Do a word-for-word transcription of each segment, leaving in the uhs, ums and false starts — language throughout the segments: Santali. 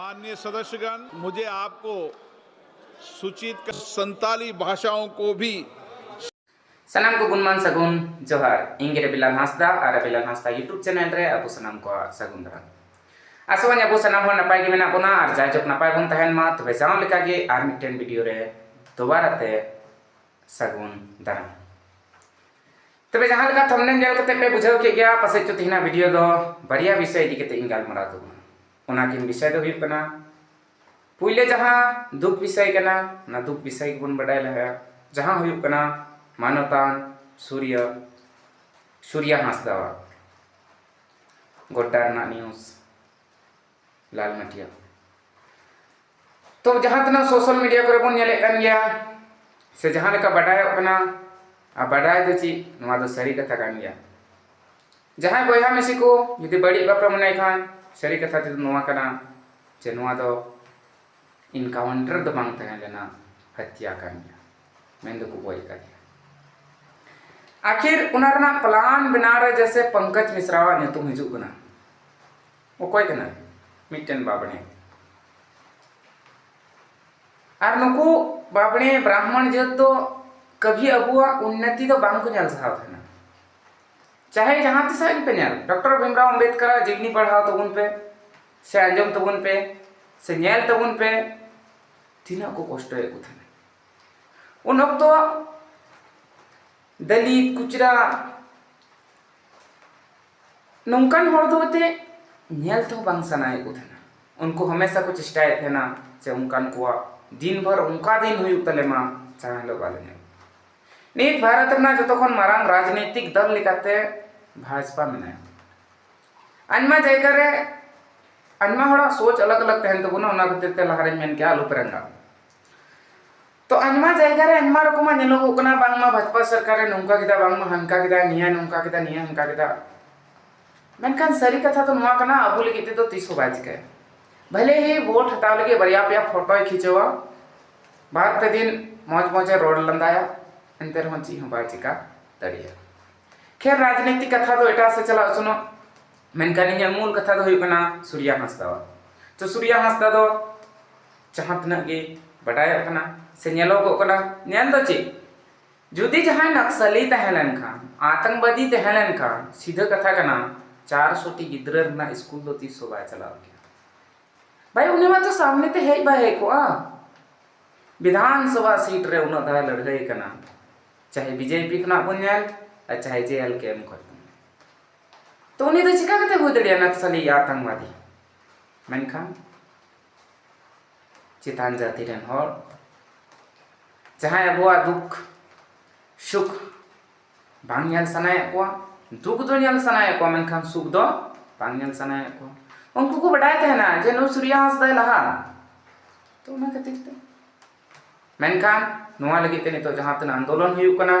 माननीय सदस्यगण, मुझे आपको सूचित कर, संताली भाषाओं को भी ᱥᱟᱱᱟᱢ ᱠᱚ ᱜᱩᱱᱢᱟᱱ ᱥᱟᱹᱜᱩᱱ ᱡᱚᱦᱟᱨ᱾ ᱤᱧ ᱜᱮ ᱨᱟᱵᱤᱞᱟᱞ ᱦᱟᱸᱥᱫᱟ ᱟᱨ ᱨᱟᱵᱤᱞᱟᱞ ᱦᱟᱸᱥᱫᱟ YouTube channel ᱨᱮ ᱟᱵᱚ ᱥᱟᱱᱟᱢ ᱠᱚᱣᱟᱜ ᱥᱟᱹᱜᱩᱱ ᱫᱟᱨᱟᱢ᱾ ᱟᱥᱚᱜ ᱟᱹᱧ ᱟᱵᱚ ᱥᱟᱱᱟᱢ ᱦᱚᱲ ᱱᱟᱯᱟᱭ ᱜᱮ ᱢᱮᱱᱟᱜ ᱵᱚᱱᱟ ᱟᱨ ᱡᱟᱭᱡᱩᱜᱽ ᱱᱟᱯᱟᱭ ᱵᱚᱱ ᱛᱟᱦᱮᱱ ᱢᱟ᱾ ᱛᱚᱵᱮ ᱡᱟᱣ ᱞᱮᱠᱟᱜᱮ ᱟᱨ ᱢᱤᱫᱴᱮᱱ video ᱨᱮ ᱫᱚᱵᱟᱨᱟ ᱛᱮ ᱥᱟᱹᱜᱩᱱ ᱫᱟᱨᱟᱢ᱾ ᱛᱚᱵᱮ ᱡᱟᱦᱟᱸ ᱞᱮᱠᱟ thumbnail ᱧᱮᱞ ᱠᱟᱛᱮ ᱯᱮ ᱵᱩᱡᱷᱟᱹᱣ ᱠᱮᱫ ᱜᱮᱭᱟ, ᱯᱟᱥᱮᱡ ᱪᱚ ᱛᱮᱦᱮᱧᱟᱜ video ᱫᱚ ᱵᱟᱨᱭᱟ ᱵᱤᱥᱚᱭ ᱤᱫᱤ ᱠᱟᱛᱮ ᱤᱧ ᱜᱟᱞᱢᱟᱨᱟᱣ ᱛᱟᱵᱚᱱᱟ᱾ ᱚᱱᱟ ᱠᱤᱱ ᱵᱤᱥᱚᱭ ᱫᱚ ᱦᱩᱭᱩᱜ ᱠᱟᱱᱟ, ᱯᱩᱭᱞᱟᱹ ᱡᱟᱦᱟᱸ ᱫᱩᱠ ᱵᱤᱥᱚᱭ ᱠᱟᱱᱟ, ᱚᱱᱟ ᱫᱩᱠ ᱵᱤᱥᱚᱭ ᱜᱮᱵᱚᱱ ᱵᱟᱰᱟᱭ ᱞᱟᱦᱟᱭᱟ, ᱡᱟᱦᱟᱸ ᱦᱩᱭᱩᱜ ᱠᱟᱱᱟ ᱢᱟᱱᱚᱛᱟᱱ ᱥᱩᱨᱭᱚ, ᱥᱩᱨᱭᱟ ᱦᱟᱸᱥᱫᱟᱣᱟᱜ ᱜᱚᱰᱰᱟ ᱨᱮᱱᱟᱜ news, ᱞᱟᱞ ᱢᱟᱹᱴᱤᱭᱟ᱾ ᱛᱚ, ᱡᱟᱦᱟᱸ ᱛᱤᱱᱟᱹᱜ social media ᱠᱚᱨᱮ ᱵᱚᱱ ᱧᱮᱞᱮᱫ ᱠᱟᱱ ᱜᱮᱭᱟ, ᱥᱮ ᱡᱟᱦᱟᱸ ᱞᱮᱠᱟ ᱵᱟᱰᱟᱭᱚᱜ ᱠᱟᱱᱟ, ᱟᱨ ᱵᱟᱰᱟᱭ ᱫᱚ ᱪᱮᱫ, ᱱᱚᱣᱟ ᱫᱚ ᱥᱟᱹᱨᱤ ᱠᱟᱛᱷᱟ ᱠᱟᱱ ᱜᱮᱭᱟ᱾ ᱡᱟᱦᱟᱸᱭ ᱵᱚᱭᱦᱟ ᱢᱤᱥᱤ ᱠᱚ ᱡᱩᱫᱤ ᱵᱟᱹᱲᱤᱡ ᱵᱟᱯᱮ ᱢᱚᱱᱮᱭ ᱠᱷᱟᱱ, ᱥᱟᱹᱨᱤ ᱠᱟᱛᱷᱟ ᱛᱮᱫᱚ ᱱᱚᱣᱟ ᱠᱟᱱᱟ ᱡᱮ ᱱᱚᱣᱟ ᱫᱚ encounter ᱫᱚ ᱵᱟᱝ ᱛᱟᱦᱮᱸ ᱞᱮᱱᱟ, ᱦᱚᱛᱭᱟ ᱠᱟᱱ ᱜᱮᱭᱟ, ᱢᱮᱱ ᱫᱚᱠᱚ ᱜᱚᱡ ᱟᱠᱟᱫᱮᱭᱟ᱾ ᱟᱠᱷᱤᱨ ᱚᱱᱟ ᱨᱮᱱᱟᱜ plan ᱵᱮᱱᱟᱣ ᱨᱮ ᱡᱮᱥᱮ ᱯᱚᱝᱠᱚᱡᱽ ᱢᱤᱥᱨᱟᱣᱟᱜ ᱧᱩᱛᱩᱢ ᱦᱤᱡᱩᱜ ᱠᱟᱱᱟ᱾ ᱚᱠᱚᱭ ᱠᱟᱱᱟᱭ? ᱢᱤᱫᱴᱮᱱ ᱵᱟᱵᱽᱲᱮ᱾ ᱟᱨ ᱱᱩᱠᱩ ᱵᱟᱵᱽᱲᱮ ᱵᱨᱟᱦᱢᱚᱬ ᱡᱟᱹᱛ ᱫᱚ ᱠᱟᱹᱵᱷᱤ ᱟᱵᱚᱣᱟᱜ ᱩᱱᱱᱚᱛᱤ ᱫᱚ ᱵᱟᱝ ᱠᱚ ᱧᱮᱞ ᱥᱟᱦᱟᱣ ᱛᱟᱦᱮᱱᱟ᱾ ᱪᱟᱦᱮ ᱡᱟᱦᱟᱸ ᱛᱤᱥᱟᱜ ᱜᱮᱯᱮ ᱧᱮᱞ, ᱰᱚᱠᱴᱚᱨ ᱵᱷᱤᱢᱨᱟᱣ ᱟᱢᱵᱮᱫᱠᱟᱨᱟᱜ ᱡᱤᱵᱽᱱᱤ ᱯᱟᱲᱦᱟᱣ ᱛᱟᱵᱚᱱ ᱯᱮ, ᱥᱮ ᱟᱸᱡᱚᱢ ᱛᱟᱵᱚᱱ ᱯᱮ, ᱥᱮ ᱧᱮᱞ ᱛᱟᱵᱚᱱ ᱯᱮ, ᱛᱤᱱᱟᱹᱜ ᱠᱚ ᱠᱚᱥᱴᱚᱭᱮᱫ ᱠᱚ ᱛᱟᱦᱮᱱᱟ᱾ ᱩᱱ ᱚᱠᱛᱚ ᱫᱟᱹᱞᱤᱛ, ᱠᱩᱪᱨᱟ, ᱱᱚᱝᱠᱟᱱ ᱦᱚᱲ ᱫᱚ ᱮᱱᱛᱮ ᱧᱮᱞ ᱛᱮᱦᱚᱸ ᱵᱟᱝ ᱥᱟᱱᱟᱭᱮᱫ ᱠᱚ ᱛᱟᱦᱮᱱᱟ᱾ ᱩᱱᱠᱩ ᱦᱟᱢᱮᱥᱟ ᱠᱚ ᱪᱮᱥᱴᱟᱭᱮᱫ ᱛᱟᱦᱮᱱᱟ ᱡᱮ ᱚᱱᱠᱟᱱ ᱠᱚᱣᱟᱜ ᱫᱤᱱ ᱵᱷᱳᱨ ᱚᱱᱠᱟ ᱫᱤᱱ ᱦᱩᱭᱩᱜ ᱛᱟᱞᱮ ᱢᱟ, ᱡᱟᱦᱟᱸ ᱦᱤᱞᱳᱜ ᱵᱟᱞᱮ ᱧᱮᱞ᱾ ᱱᱤᱛ ᱵᱷᱟᱨᱚᱛ ᱨᱮᱱᱟᱜ ᱡᱚᱛᱚ ᱠᱷᱚᱱ ᱢᱟᱨᱟᱝ ᱨᱟᱡᱽᱱᱤᱛᱤᱠ ᱫᱚᱞ ᱞᱮᱠᱟᱛᱮ ᱵᱷᱟᱡᱽᱯᱟ ᱢᱮᱱᱟᱭᱟ᱾ ᱟᱭᱢᱟ ᱡᱟᱭᱜᱟ ᱨᱮ ᱟᱭᱢᱟ ᱦᱚᱲᱟᱜ ᱥᱳᱪ ᱟᱞᱟᱜᱽ ᱟᱞᱟᱜᱽ ᱛᱟᱦᱮᱱ ᱛᱟᱵᱚᱱᱟ, ᱚᱱᱟ ᱠᱷᱟᱹᱛᱤᱨ ᱛᱮ ᱞᱟᱦᱟᱨᱮᱧ ᱢᱮᱱ ᱠᱮᱜᱼᱟ, ᱟᱞᱚ ᱯᱮ ᱨᱟᱸᱜᱟᱜ᱾ ᱛᱚ, ᱟᱭᱢᱟ ᱡᱟᱭᱜᱟ ᱨᱮ ᱟᱭᱢᱟ ᱨᱚᱠᱚᱢᱟᱜ ᱧᱮᱞᱚᱜᱚᱜ ᱠᱟᱱᱟ, ᱵᱟᱝᱢᱟ ᱵᱷᱟᱡᱽᱯᱟ ᱥᱚᱨᱠᱟᱨ ᱨᱮ ᱱᱚᱝᱠᱟ ᱠᱮᱫᱟ, ᱵᱟᱝᱢᱟ ᱦᱟᱱᱠᱟ ᱠᱮᱫᱟ, ᱱᱤᱭᱟᱹ ᱱᱚᱝᱠᱟ ᱠᱮᱫᱟ, ᱱᱤᱭᱟᱹ ᱦᱟᱱᱠᱟ ᱠᱮᱫᱟ᱾ ᱢᱮᱱᱠᱷᱟᱱ ᱥᱟᱹᱨᱤ ᱠᱟᱛᱷᱟ ᱫᱚ ᱱᱚᱣᱟ ᱠᱟᱱᱟ, ᱟᱵᱚ ᱞᱟᱹᱜᱤᱫ ᱛᱮᱫᱚ ᱛᱤᱥ ᱦᱚᱸ ᱵᱟᱭ ᱪᱤᱠᱟᱹᱭᱟ᱾ ᱵᱷᱟᱞᱮ ᱦᱤ ᱵᱷᱳᱴ ᱦᱟᱛᱟᱣ ᱞᱟᱹᱜᱤᱫ ᱵᱟᱨᱭᱟ ᱯᱮᱭᱟ ᱯᱷᱳᱴᱳᱭ ᱠᱷᱤᱪᱟᱹᱣᱟ, ᱵᱟᱨ ᱯᱮ ᱫᱤᱱ ᱢᱚᱡᱽ ᱢᱚᱡᱽ ᱮ ᱨᱚᱲ ᱞᱟᱸᱫᱟᱭᱟ, ᱮᱱᱛᱮ ᱨᱮᱦᱚᱸ ᱪᱮᱫ ᱦᱚᱸ ᱵᱟᱭ ᱪᱤᱠᱟ ᱫᱟᱲᱮᱭᱟᱜᱼᱟ᱾ ᱠᱷᱮᱨ, ᱨᱟᱡᱽᱱᱤᱛᱤ ᱠᱟᱛᱷᱟ ᱫᱚ ᱮᱴᱟᱜ ᱥᱮᱫ ᱪᱟᱞᱟᱜ ᱦᱚᱪᱚᱱᱚᱜ, ᱢᱮᱱᱠᱷᱟᱱ ᱤᱧᱟᱹᱜ ᱢᱩᱞ ᱠᱟᱛᱷᱟ ᱫᱚ ᱦᱩᱭᱩᱜ ᱠᱟᱱᱟ ᱥᱩᱨᱭᱟ ᱦᱟᱸᱥᱫᱟᱣᱟᱜ᱾ ᱛᱚ ᱥᱩᱨᱭᱟ ᱦᱟᱸᱥᱫᱟ ᱫᱚ ᱡᱟᱦᱟᱸ ᱛᱤᱱᱟᱹᱜ ᱜᱮ ᱵᱟᱰᱟᱭᱚᱜ ᱠᱟᱱᱟ ᱥᱮ ᱧᱮᱞᱚᱜᱚᱜ ᱠᱟᱱᱟ, ᱧᱮᱞ ᱫᱚ ᱪᱮᱫ, ᱡᱩᱫᱤ ᱡᱟᱦᱟᱸᱭ ᱱᱟᱠᱥᱟᱞᱤ ᱛᱟᱦᱮᱸ ᱞᱮᱱᱠᱷᱟᱱ, ᱟᱛᱚᱝᱠᱵᱟᱫᱤ ᱛᱟᱦᱮᱸ ᱞᱮᱱᱠᱷᱟᱱ, ᱥᱤᱫᱷᱟᱹ ᱠᱟᱛᱷᱟ ᱠᱟᱱᱟ, ᱪᱟᱨᱥᱚ ᱴᱤ ᱜᱤᱫᱽᱨᱟᱹ ᱨᱮᱱᱟᱜ ᱥᱠᱩᱞ ᱫᱚ ᱛᱤᱥ ᱦᱚᱸ ᱵᱟᱭ ᱪᱟᱞᱟᱣ ᱠᱮᱭᱟ᱾ ᱵᱷᱟᱭ, ᱩᱱᱤ ᱢᱟ ᱛᱚ ᱥᱟᱢᱱᱮ ᱛᱮ ᱦᱮᱡ ᱵᱟᱭ ᱦᱮᱡ ᱠᱚᱜᱼᱟ᱾ ᱵᱤᱫᱷᱟᱱ ᱥᱚᱵᱷᱟ ᱥᱤᱴ ᱨᱮ ᱩᱱᱟᱹᱜ ᱫᱷᱟᱣ ᱞᱟᱹᱲᱦᱟᱹᱭ ᱠᱟᱱᱟ, ᱪᱟᱦᱮ ᱵᱤᱡᱮᱯᱤ ᱠᱷᱚᱱᱟᱜ ᱵᱚᱱ ᱧᱮᱞ ᱟᱨ ᱪᱟᱦᱮ ᱡᱮ ᱮᱞ ᱠᱮ ᱮᱢ ᱠᱷᱚᱱ ᱵᱚᱱ ᱧᱮᱞ᱾ ᱛᱚ ᱩᱱᱤ ᱫᱚ ᱪᱤᱠᱟ ᱠᱟᱛᱮ ᱦᱩᱭ ᱫᱟᱲᱮᱭᱟᱜᱼᱟ ᱱᱟᱠᱥᱟᱞᱤ ᱟᱛᱚᱝᱠᱵᱟᱫᱤ? ᱢᱮᱱᱠᱷᱟᱱ ᱪᱮᱛᱟᱱ ᱡᱟᱹᱛᱤ ᱨᱮᱱ ᱦᱚᱲ ᱡᱟᱦᱟᱸᱭ ᱟᱵᱚᱣᱟᱜ ᱫᱩᱠ ᱥᱩᱠ ᱵᱟᱝ ᱧᱮᱞ ᱥᱟᱱᱟᱭᱮᱫ ᱠᱚᱣᱟ, ᱫᱩᱠ ᱫᱚ ᱧᱮᱞ ᱥᱟᱱᱟᱭᱮᱫ ᱠᱚᱣᱟ, ᱢᱮᱱᱠᱷᱟᱱ ᱥᱩᱠ ᱫᱚ ᱵᱟᱝ ᱧᱮᱞ ᱥᱟᱱᱟᱭᱮᱫ ᱠᱚᱣᱟ᱾ ᱩᱱᱠᱩ ᱠᱚ ᱵᱟᱰᱟᱭ ᱛᱟᱦᱮᱱᱟ ᱡᱮ ᱱᱩᱭ ᱥᱩᱨᱭᱟ ᱦᱟᱸᱥᱫᱟᱭ ᱞᱟᱦᱟ, ᱛᱚ ᱚᱱᱟ ᱠᱷᱟᱹᱛᱤᱨ ᱛᱮ᱾ ᱢᱮᱱᱠᱷᱟᱱ ᱱᱚᱣᱟ ᱞᱟᱹᱜᱤᱫ ᱛᱮ ᱱᱤᱛᱚᱜ ᱡᱟᱦᱟᱸ ᱛᱤᱱᱟᱹᱜ ᱟᱱᱫᱳᱞᱚᱱ ᱦᱩᱭᱩᱜ ᱠᱟᱱᱟ,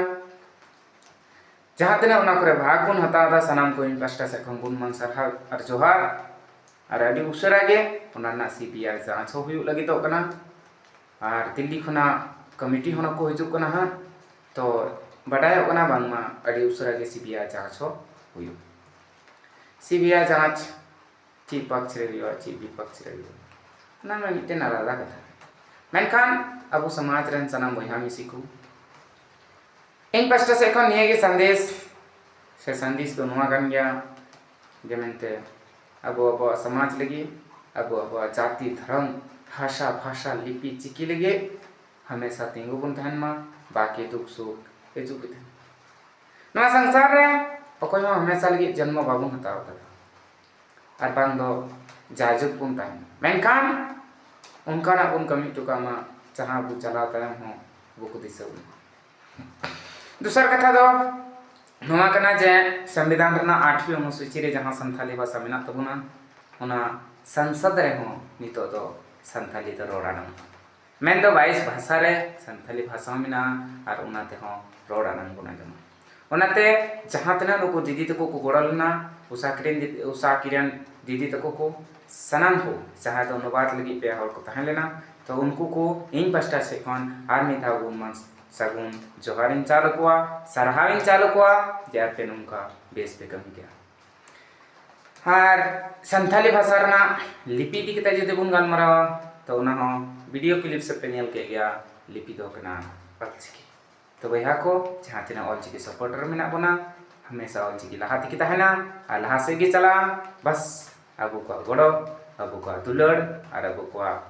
ᱡᱟᱦᱟᱸ ᱛᱤᱱᱟᱹᱜ ᱚᱱᱟ ᱠᱚᱨᱮ ᱵᱷᱟᱜᱽ ᱵᱚᱱ ᱦᱟᱛᱟᱣ ᱮᱫᱟ, ᱥᱟᱱᱟᱢ ᱠᱚ ᱤᱧ ᱯᱟᱥᱴᱟ ᱥᱮᱫ ᱠᱷᱚᱱ ᱜᱩᱱᱢᱟᱱ ᱥᱟᱨᱦᱟᱣ ᱟᱨ ᱡᱚᱦᱟᱨ᱾ ᱟᱨ ᱟᱹᱰᱤ ᱩᱥᱟᱹᱨᱟ ᱜᱮ ᱚᱱᱟ ᱨᱮᱱᱟᱜ ᱥᱤ ᱵᱤ ᱟᱭ ᱡᱟᱸᱪ ᱦᱚᱸ ᱦᱩᱭᱩᱜ ᱞᱟᱹᱜᱤᱫᱚᱜ ᱠᱟᱱᱟ᱾ ᱟᱨ ᱫᱤᱞᱞᱤ ᱠᱷᱚᱱᱟᱜ ᱠᱚᱢᱤᱴᱤ ᱦᱚᱸ ᱠᱚ ᱦᱤᱡᱩᱜ ᱠᱟᱱᱟ ᱦᱟᱸᱜ᱾ ᱛᱚ ᱵᱟᱰᱟᱭᱚᱜ ᱠᱟᱱᱟ ᱵᱟᱝᱢᱟ ᱟᱹᱰᱤ ᱩᱥᱟᱹᱨᱟ ᱜᱮ ᱥᱤ ᱵᱤ ᱟᱭ ᱡᱟᱸᱪ ᱦᱚᱸ ᱦᱩᱭᱩᱜ᱾ ᱥᱤ ᱵᱤ ᱟᱭ ᱡᱟᱸᱪ ᱪᱮᱫ ᱯᱟᱠᱷ ᱨᱮ ᱦᱩᱭᱩᱜᱼᱟ, ᱪᱮᱫ ᱵᱤᱯᱚᱠᱷ ᱨᱮ ᱦᱩᱭᱩᱜᱼᱟ, ᱚᱱᱟ ᱢᱟ ᱢᱤᱫᱴᱮᱱ ᱟᱞᱟᱫᱟ ᱠᱟᱛᱷᱟ᱾ ᱢᱮᱱᱠᱷᱟᱱ ᱟᱵᱚ ᱥᱚᱢᱟᱡᱽ ᱨᱮᱱ ᱥᱟᱱᱟᱢ ᱵᱚᱭᱦᱟ ᱢᱤᱥᱤ ᱠᱚ, ᱤᱧ ᱯᱟᱥᱴᱟ ᱥᱮᱫ ᱠᱷᱚᱱ ᱱᱤᱭᱟᱹ ᱜᱮ ᱥᱟᱸᱫᱮᱥ, ᱥᱮ ᱥᱟᱸᱫᱮᱥ ᱫᱚ ᱱᱚᱣᱟ ᱠᱟᱱ ᱜᱮᱭᱟ ᱡᱮ ᱢᱮᱱᱛᱮ ᱟᱵᱚ ᱟᱵᱚᱣᱟᱜ ᱥᱚᱢᱟᱡᱽ ᱞᱟᱹᱜᱤᱫ, ᱟᱵᱚ ᱟᱵᱚᱣᱟᱜ ᱡᱟᱹᱛᱤ, ᱫᱷᱚᱨᱚᱢ, ᱵᱷᱟᱥᱟ, ᱵᱷᱟᱥᱟ, ᱞᱤᱯᱤ, ᱪᱤᱠᱤ ᱞᱟᱹᱜᱤᱫ ᱦᱟᱢᱮᱥᱟ ᱛᱤᱸᱜᱩ ᱵᱚᱱ ᱛᱟᱦᱮᱱ ᱢᱟ, ᱵᱟᱠᱤ ᱫᱩᱠ ᱥᱩᱠ ᱦᱤᱡᱩᱜ ᱜᱮ ᱛᱟᱦᱮᱱ᱾ ᱱᱚᱣᱟ ᱥᱚᱝᱥᱟᱨ ᱨᱮ ᱚᱠᱚᱭ ᱦᱚᱸ ᱦᱟᱢᱮᱥᱟ ᱞᱟᱹᱜᱤᱫ ᱡᱚᱱᱢᱚ ᱵᱟᱵᱚᱱ ᱦᱟᱛᱟᱣ ᱠᱟᱫᱟ, ᱟᱨ ᱵᱟᱝ ᱫᱚ ᱡᱟᱭᱡᱩᱜᱽ ᱵᱚᱱ ᱛᱟᱦᱮᱱᱟ, ᱢᱮᱱᱠᱷᱟᱱ ᱚᱱᱠᱟᱱᱟᱜ ᱵᱚᱱ ᱠᱟᱹᱢᱤ ᱦᱚᱴᱚ ᱠᱟᱜ ᱢᱟ ᱡᱟᱦᱟᱸ ᱟᱵᱚ ᱪᱟᱞᱟᱣ ᱛᱟᱭᱚᱢ ᱦᱚᱸ ᱟᱵᱚ ᱠᱚ ᱫᱤᱥᱟᱹ ᱵᱚᱱᱟ᱾ ᱫᱚᱥᱟᱨ ᱠᱟᱛᱷᱟ ᱫᱚ ᱱᱚᱣᱟ ᱠᱟᱱᱟ ᱡᱮ ᱥᱚᱝᱵᱤᱫᱷᱟᱱ ᱨᱮᱱᱟᱜ ᱟᱴᱷᱣᱤ ᱚᱱᱩᱥᱩᱪᱤ ᱨᱮ ᱡᱟᱦᱟᱸ ᱥᱟᱱᱛᱷᱟᱞᱤ ᱵᱷᱟᱥᱟ ᱢᱮᱱᱟᱜ ᱛᱟᱵᱚᱱᱟ, ᱚᱱᱟ ᱥᱚᱝᱥᱚᱫ ᱨᱮᱦᱚᱸ ᱱᱤᱛᱚᱜ ᱫᱚ ᱥᱟᱱᱛᱷᱟᱞᱤ ᱫᱚ ᱨᱚᱲ ᱟᱲᱟᱝ, ᱢᱮᱱᱫᱚ ᱵᱟᱭᱤᱥ ᱵᱷᱟᱥᱟ ᱨᱮ ᱥᱟᱱᱛᱷᱟᱞᱤ ᱵᱷᱟᱥᱟ ᱦᱚᱸ ᱢᱮᱱᱟᱜᱼᱟ ᱟᱨ ᱚᱱᱟ ᱛᱮᱦᱚᱸ ᱨᱚᱲ ᱟᱲᱟᱝ ᱵᱚᱱ ᱟᱸᱡᱚᱢᱟ᱾ ᱚᱱᱟᱛᱮ ᱡᱟᱦᱟᱸ ᱛᱤᱱᱟᱹᱜ ᱱᱩᱠᱩ ᱫᱤᱫᱤ ᱛᱟᱠᱚ ᱠᱚ ᱜᱚᱲᱚ ᱞᱮᱱᱟ, ᱩᱥᱟ ᱠᱤᱨᱤᱱ ᱫᱤᱫᱤ, ᱩᱥᱟ ᱠᱤᱨᱤᱱ ᱫᱤᱫᱤ ᱛᱟᱠᱚ ᱠᱚ, ᱥᱟᱱᱟᱢ ᱠᱚ ᱡᱟᱦᱟᱸᱭ ᱫᱚ ᱚᱱᱩᱵᱟᱫ ᱞᱟᱹᱜᱤᱫ ᱯᱮ ᱦᱚᱲ ᱠᱚ ᱛᱟᱦᱮᱸ ᱞᱮᱱᱟ, ᱛᱚ ᱩᱱᱠᱩ ᱠᱚ ᱤᱧ ᱯᱟᱥᱴᱟ ᱥᱮᱫ ᱠᱷᱚᱱ ᱟᱨ ᱢᱤᱫ ᱫᱷᱟᱣ ᱜᱩᱱᱢᱟᱱ ᱥᱟᱹᱜᱩᱱ ᱡᱚᱦᱟᱨᱤᱧ ᱪᱟᱞ ᱟᱠᱚᱣᱟ, ᱥᱟᱨᱦᱟᱣᱤᱧ ᱪᱟᱞ ᱟᱠᱚᱣᱟ ᱡᱮ ᱟᱯᱮ ᱱᱚᱝᱠᱟ ᱵᱮᱥ ᱯᱮ ᱠᱟᱹᱢᱤ ᱠᱮᱫᱟ᱾ ᱟᱨ ᱥᱟᱱᱛᱟᱞᱤ ᱵᱷᱟᱥᱟ ᱨᱮᱱᱟᱜ ᱞᱤᱯᱤ ᱤᱫᱤ ᱠᱟᱛᱮ ᱡᱩᱫᱤ ᱵᱚᱱ ᱜᱟᱞᱢᱟᱨᱟᱣᱟ, ᱛᱚ ᱚᱱᱟ ᱦᱚᱸ video clip ᱥᱮᱫ ᱯᱮ ᱧᱮᱞ ᱠᱮᱫ ᱜᱮᱭᱟ, ᱞᱤᱯᱤ ᱫᱚ ᱠᱟᱱᱟ ᱚᱞᱪᱤᱠᱤ᱾ ᱛᱚ ᱵᱚᱭᱦᱟ ᱠᱚ, ᱡᱟᱦᱟᱸ ᱛᱤᱱᱟᱹᱜ ᱚᱞᱪᱤᱠᱤ supporter ᱢᱮᱱᱟᱜ ᱵᱚᱱᱟ, ᱦᱟᱢᱮᱥᱟ ᱚᱞᱪᱤᱠᱤ ᱞᱟᱦᱟ ᱛᱮᱜᱮ ᱛᱟᱦᱮᱱᱟ ᱟᱨ ᱞᱟᱦᱟ ᱥᱮᱫ ᱜᱮ ᱪᱟᱞᱟᱜᱼᱟ᱾ ᱵᱟᱥ, ᱟᱵᱚ ᱠᱚᱣᱟᱜ ᱜᱚᱲᱚ, ᱟᱵᱚ ᱠᱚᱣᱟᱜ ᱫᱩᱞᱟᱹᱲ ᱟᱨ ᱟᱵᱚ ᱠᱚᱣᱟᱜ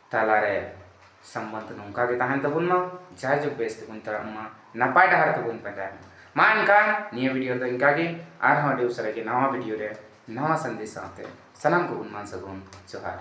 ᱛᱟᱞᱟᱨᱮ ᱥᱚᱢᱵᱚᱱᱫᱷ ᱱᱚᱝᱠᱟ ᱜᱮ ᱛᱟᱦᱮᱱ ᱛᱟᱵᱚᱱ ᱢᱟ᱾ ᱡᱟᱭᱡᱩᱜᱽ ᱵᱮᱥ ᱛᱮᱵᱚᱱ ᱛᱟᱲᱟᱢ ᱢᱟ, ᱱᱟᱯᱟᱭ ᱰᱟᱦᱟᱨ ᱛᱮᱵᱚᱱ ᱯᱟᱸᱡᱟᱭ ᱢᱟ᱾ ᱢᱟ ᱮᱱᱠᱷᱟᱱ ᱱᱤᱭᱟᱹ video ᱨᱮᱫᱚ ᱤᱱᱠᱟ ᱜᱮ, ᱟᱨᱦᱚᱸ ᱟᱹᱰᱤ ᱩᱥᱟᱹᱨᱟ ᱜᱮ ᱱᱟᱣᱟ video ᱨᱮ ᱱᱟᱣᱟ ᱥᱟᱸᱫᱮᱥ ᱥᱟᱶᱛᱮ ᱥᱟᱱᱟᱢ ᱠᱚᱵᱚᱱ ᱢᱟ ᱥᱟᱹᱜᱩᱱ ᱡᱚᱦᱟᱨ᱾